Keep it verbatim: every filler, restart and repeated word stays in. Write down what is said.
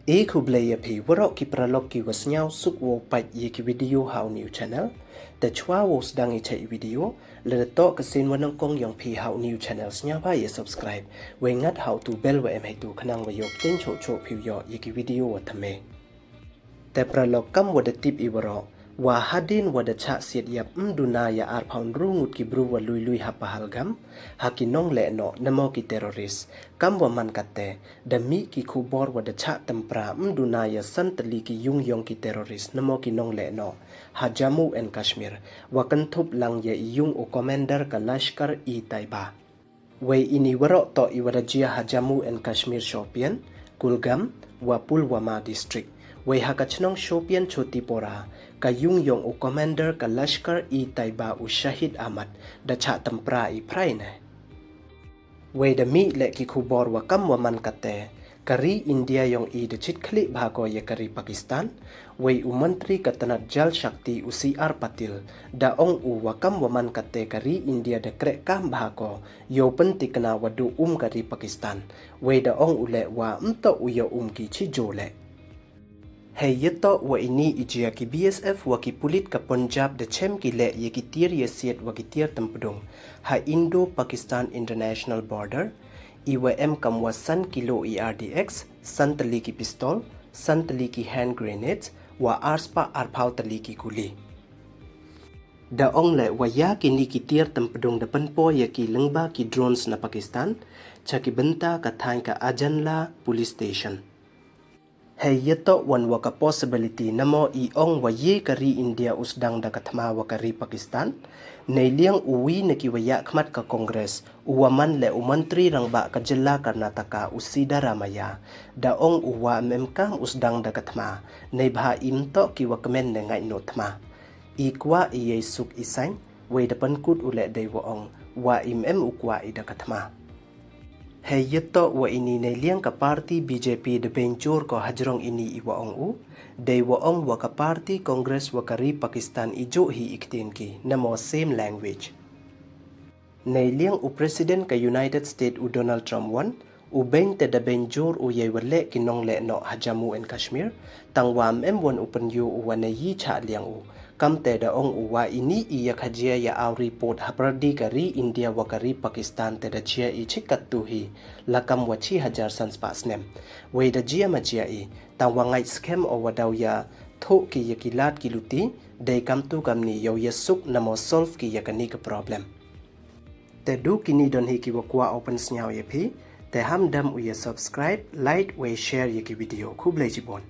E khublei ya phi waroh ki paralok ki wa sniawsuk wow pait ya ki video ha u new channel. Te chwa wow sdang i chait video, lada toh ka sien wa nyngkong yong phi ha u new channel, sniawbha ya subscribe, wei ngat ha u tu bell wa em heitu khnang wa yoh pteng choh choh phi u yoh ya ki video wa thymme. Te paralok, kam wa da tip i waroh, wa hadien wa da chah siat yap mduna ya arphaw ynru ngut ki bru wa lui lui ha Pahalgam, ha ki nongleh noh namo ki terrorist, kam wa man katte, da mih ki khubor wa da chah tympra mduna ya san tylli ki yung yong ki terrorist namo ki nongleh noh ha Jammu and Kashmir, wa kynthup lang ya i yung u commander ka Lashkar-e-Taiba. Wei ini waroh toh i wa da jia ha Jammu and Kashmir Shopian, Kulgam, wa Pulwama district. Wei ha ka chnong Shopian Chotipora, ka yung yong u commander ka Lashkar-e-Taiba u Shahid Ahmad da chah tympra i phrai ne. Wei da mih leh ki khubor wa kam wa man katte, ka ri India yong i da chit khlieh bha ko ya ka ri Pakistan. Wei u mantri ka tnat Jal Shakti u C R Patil da ong u wa kam wa man katte ka ri India da kreh kam bha ko yow pyntikna wa du um ka ri Pakistan. Wei da ong u leh wa ym toh u yow um ki chi jo leh. Hei yatoh wa ini i jia, ki B S F wa ki pulit ka Punjab da chem ki leh ya ki tiar yasiat wa ki tiar tympdung ha Indo-Pakistan International Border, i wa em kam wa san kilo i R D X, san tylli ki pistol, san tylli ki hand grenades, wa arspah arphaw tylli ki guli. Da ong leh wa ya kini ki tiar tympdung da pynpoi ya ki lyngba ki drones na Pakistan, cha ki bynta ka thaiñ ka Ajanla Police Station. Hei yatoh wan wa ka possibility namo i ong wa ye ka ri India u sdang da ka thma wa ka ri Pakistan. Neiliang u wi na ki wa yakhmat ka Congress, u wa man leh u mantri rangbah ka jylla Karnataka u Siddaramaiah, da ong u wa ym em kam u sdang da ka thma, neibha ym toh ki wa kmen ne ngait noh thma. I kwah i yei suk i saiñ, wei da pynkut u leh dei wa ong wa ym em u kwah i da ka thma. Hei yatoh wa ini neiliang ka party B J P da beiñ jur ko hajrong ini i wa ong u, dei wa ong wa ka party Congress wa ka ri Pakistan i juh hi i ktien ki, namo same language. Neiliang u President ka United States u Donald Trump wan, u beiñ te da beiñ jur u yei wa leh ki nongleh noh ha Jammu and Kashmir, tang wa ym em wan u pynyoo u wa ne yi chah liang u. Kam te da ong u wa ini i yakhajia ya aw report hapyrdi ka ri India wa ka ri Pakistan te da jia i chi kattu hi, la kam wa chi hajar san spah snem. Wei da jia ma jia i, tang wa ngait skhem o wa daw ya thoh ki ya ki lad ki luti, dei kamtu kamni yow ya suk namo solve ki ya kani ka problem. Te du kini don hi ki wa kwah o pynsniaw ya phi. Te ham dam u ya subscribe, like, wei share ya ki video. Khublei chibun.